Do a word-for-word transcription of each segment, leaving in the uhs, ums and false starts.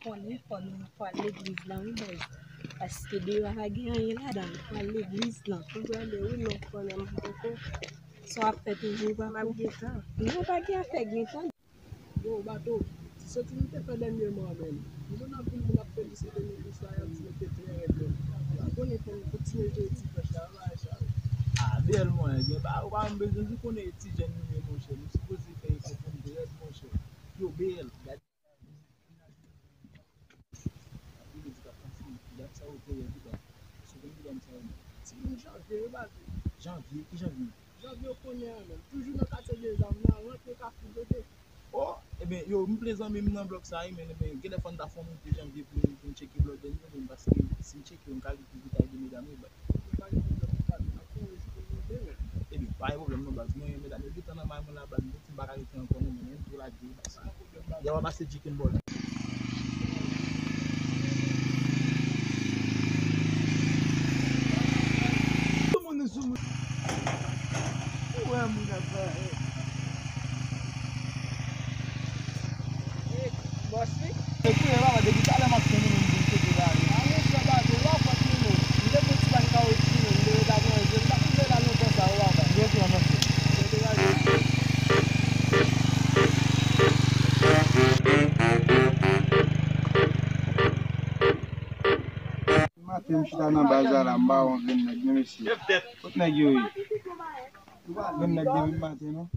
Konnen fò nou fò al legliz lan wi baz. Paske deyò a pa gen anyen ladan l. Fò al legliz lan. Ou prale wi non konnen m poko. Sa w ap fè toujou ou pa ko. Non, pa gen afè gen tan. Yo, Bato, ti soti nou te fè dènyèman an menm. M konn anpil moun ap felisite nou pou sa, y ap di nou te trè rèd menm. Ou konnen fò n kontinye jere ti frèch la, bagay sa. Ah, bèl mwen, gen ba, ou pa menm bezwen di konnen ti jèn nou ye, monchè. Nou sipoze fè efò pou n trè rèd, monchè. Yo, bèl, gade. Gade sa yo te ye, gade. Sou konn ki dam sa yo menm. Ti moun janvye, yo ba di. Janvye, ki janvye? Janvye w konnen an menm. Toujou nan katye de zam nan, rantre Kafou Dede. Oh, ebyen, yo, m ple zanmi m nan blòk sa wi, men, men, genlè fò n ta fè yon moute janvye pou, pou n tcheke blòdè n yo, men paske si n tcheke yo, n ka ret pou ta gen medam yo, bay. Ebyen, pa gen pwoblèm non, baz, mwen tou lage wi, baz. Yè w ap pase chicken ball. Tout moun sou moun. Ou wè moun ap fè. Bòs li. Epi, e papa, depi talè m ap tann ou menm pou m tcheke la. A, monchè, pa gen lòt fòt li menm. M te pran ti pàn kawotchou menm, m te ret ap manje. M pa t rive la lontan sa, ou papa. Yo, ki anonse. Yo, degaje. Maten, m chita nan baz la, m pa wè yon grenn nèg, non, mesye. Kot nèg yo ye? Grenn nèg depi maten, non?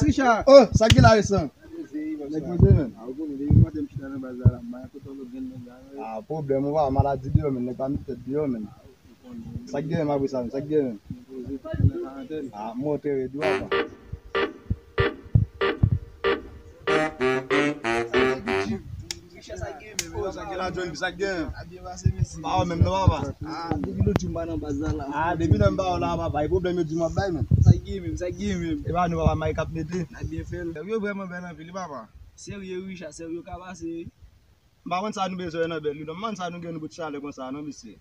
Richard. Oh, sa k gen la resan? Nèg poze menm. Ah, ou konnen depi maten m chita nan baz la, la, m pa kote lòt grenn nèg la, non. Ah, pwoblèm ou pa, maladi deyò menm, nèg pa met tèt deyò menm. Sa k gen menm apre sa menm, sa k gen menm? Ah, montre redi w apa. Sa k gen la, John, sa k gen? Pa wè menm non, papa. Ah, depi lòt jou m pa nan baz la, la. Ah, depi lè m pa wè w la, papa, e pwoblèm yo di m ap bay, menm. Sa k gen menm, sa k gen menm? E pa nou, papa, Mike ap mete. N ap byen fè l. Yo vrèman bèl anpil, wi, papa. Serye, Richard, serye, yo ka pase, wi. M pa konn sa nou bezwen nan bèl, wi, non. M pa konn sa nou gen nou bout chalè konsa, non, mesye.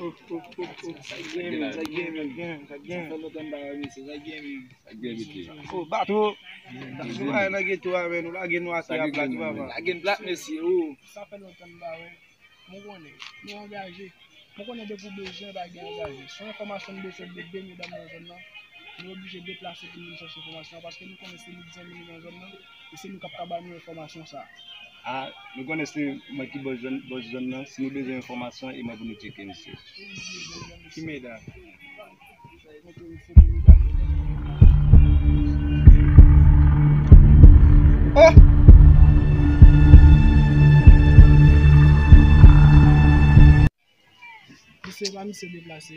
Oh, oh, oh, oh. Sa k gen menm, sa k gen menm, sa k gen menm, sa k gen menm. Sa fè lontan m pa wè mesye, sa k gen menm. Sa k gen, mesye? Oh, Bato. Sou bagay nan geto a, men nou lage nou atè a plat, wi, papa. Lage n plat, mesye, oh. Sa fè lontan m pa wè. Mwen konnen, nou angaje. Mwen konnen depi w bezwen, pa gen angaje. Se yon enfòmasyon m bezwen de de medam nan zòn nan. Nou oblije deplase pou nou vin chèche enfòmasyon an, paske nou konnen se nou ki zanmi nou nan zòn nan, e se nou k ap ka ba nou enfòmasyon sa a. Ah, nou konnen se mwen ki bòs zòn, bòs zòn nan. Si nou bezwen enfòmasyon, e mwen pou nou tcheke, mesye. Ki medam? Oh! Misye pa misye deplase.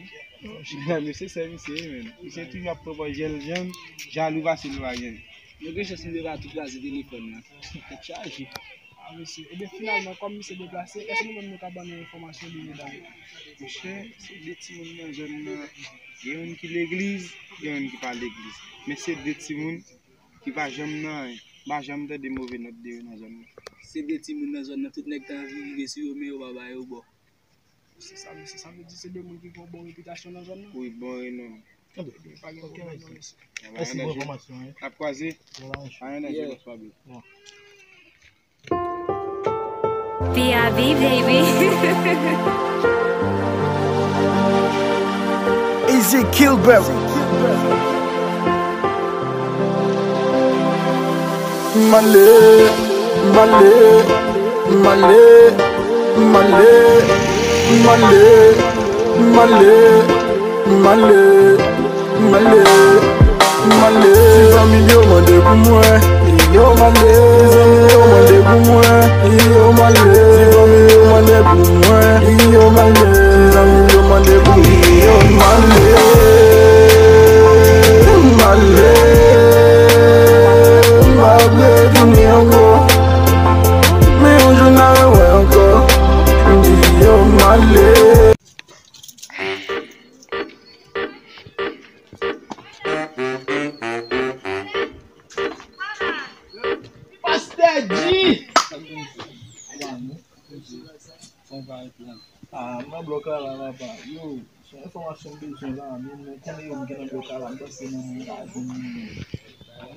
Misye se misye, wi, men. Misye toujou ap pran pòz jèn, jèn, jalou pase nou pa gen. Nou gen chans nou te pa tou kraze telefòn nan. Tèt chaje. Ah, mesye. Ebyen, finalman, kòm misye deplase, èske nou menm nou ka ban nou enfòmasyon de medam yo? Monchè, se de timoun nan zòn nan. Gen youn ki legliz, gen youn ki pa legliz. Men se de timoun ki pa janm nan anyen. M pa janm tande move nòt de yo nan zòn nan. Se de timoun nan zòn nan, tout nèg ta anvi rive sou yo, men yo pa ba yo bò. Se sa, mesye, sa vle di se de moun ki gen yon bon repitasyon nan zòn nan. Wi, bon renon. Anben, pa gen pwoblèm non, mesye. Mèsi pou enfòmasyon, wi. N ap kwaze. Anyen danje, bòs Fabio. P I V, baby. Ezekiel Berry. M ale, m ale, m ale, m ale, m ale, m ale, m ale, m ale, m ale, m ale. Si zanmi m yo mande pou mwen, yo m ale. Si zanmi m yo mande pou mwen, yo m ale. Si zanmi m yo mande pou mwen, yo m ale. Si zanmi m yo mande pou mwen, yo m ale. M ale. M pa vle tounen ankò. Men yon jou n a rewè ankò. M di yo m ale. Pastè G! Mwen pa ret la. Ah, m nan blòk la, la, papa. Yo, se yon enfòmasyon m bezwen la, men mwen konnen yo m gen nan blòk la, la, m panse nan mwen ka jwenn li.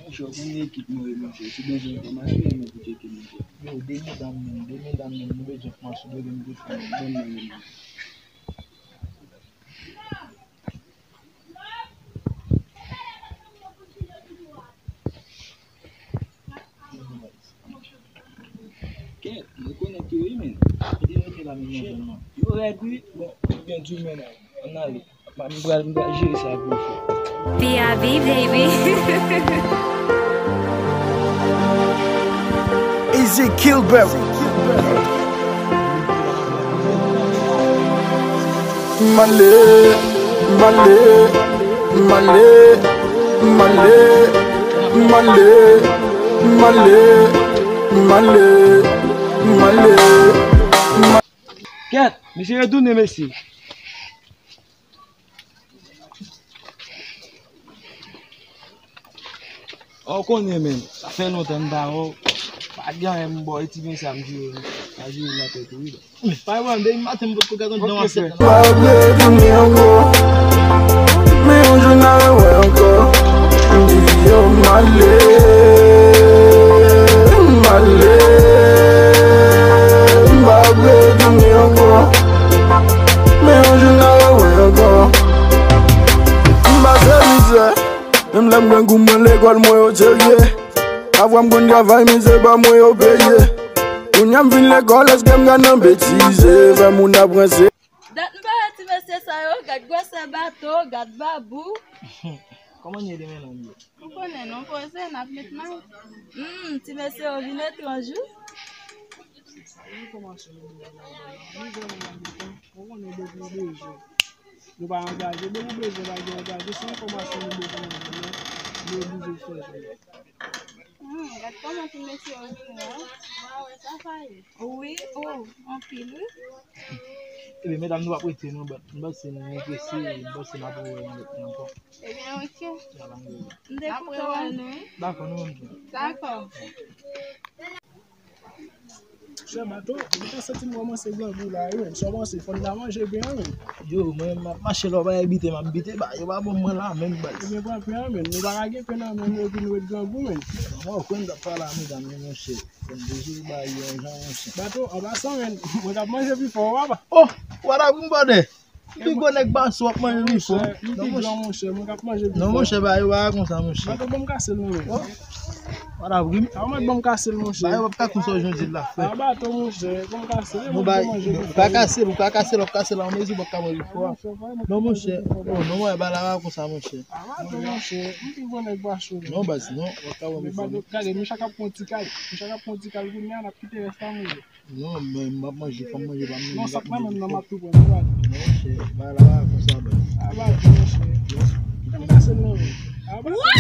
Monchè, ou konnen ekip nou ye, monchè. Si bezwen enfòmasyon, nou pou tcheke, monchè. Yo, de medam menm, de medam menm, nou bezwen enfòmasyon, nou bezwen enfòmasyon. Ban m nan yo. Kèt, rekonèt yo wi, men. Kote yo te la, men, nan zòn nan? Yo rèd wi. Bon, ou byen di, men, ann ale. M pral, m pral jere sa pou ou, frè. P I B, baby. Easy Gilbert. Male, male, male, male, male, male, male, male, ma- Kèt, misye retounen, mesye. Ou konnen, men, sa fè lontan m pa wè w. Pa gen anyen m ba w, e ti byen sa m jere, m pa jere la tèt ou, wi. Pa wè, depi maten m potko gade yon dan asèt nan. Pa vle tounen ankò, men yon jou n a rewè ankò. M di yo m ale, m ale, m pa vle tounen ankò, men yon jou n a rewè ankò. M pase mizè. Menm lè m grangou, mwen lekòl mwen o serye. Avwa m konn travay, men se pa mwen yo peye. Kounye a m fin lekòl, èske m ka nan betize? Fè moun ap ranse. Dat m pa wè ti mesye sa yo, gad gwosè bato, gad babou. Kòman ye demen nan yo? M konnen non, poze n ap met may. Hmm, ti mesye yo vin etranj wi. Ou konnen depi w bezwen, nou pa angaje. Depi w bezwen bagay angaje, se enfòmasyon nou bezwen nan men nou, nou oblije fè sa. Hmm, gad kòman ti mesye yo vini an. Wa wè sa faye. Wi, o, anpil wi. Ebyen, medam, nou p ap rete non, but m panse nou prese, m panse n ap wè yon lòt tan ankò. Ebyen, oke. M te kontan wè nou wi. Dakò, nou menm tou. Dakò. Chè Bato, mwen ta santi m kòmanse grangou la wi, men. Sa w panse, fò n ta manje pen an, men. Yo, mwen, m ap mache lè w bay biten, m ap bite, ba, yo pa ban mwen la, menm baz. Ebyen, pran pen an, men. Nou pa ka gen pen nan men nou epi nou ret grangou, men. Mwen, ou kwè m t ap pale a medam yo, monchè. Fò n deje bay yo yon jan, monchè. Bato, an pasan, men, mwen t ap manje pi fò, w ap. Oh, what up, m bòdè? Pi gwo nèg pase w ap manje pi fò. M pi gran, monchè, mwen k ap manje pi fò. Non, monchè, ba yo pa konsa, monchè. Bato, ban m kase l, non, men. Wada vre m. A, mwen ban m kase l, monchè. Ba yo p ap ka konsa w jwenn di l la, frè. A, Bato, monchè, ban m kase l. Nou bay, pa kase l, ou pa kase l, w ap kase l an mezi, w p ap ka manje pi fò. Non, monchè, oh, non, mwen, ba la pa konsa, monchè. A, Bato, monchè, m pi gwo nèg pase w. Non, baz, non, w ap ka manje pi fò. Gade, Micha k ap pran ti kal, Micha k ap pran ti kal kounye a, n ap kite rès la, monchè. Non, men m ap manje, fò m manje pa m menm. Non, sa k nan menm nan m ap tou pran, nou pale. Non, monchè, bagay la pa konsa, baz. A, pa di, monchè. Kite m kase l, non, men. A, pa di.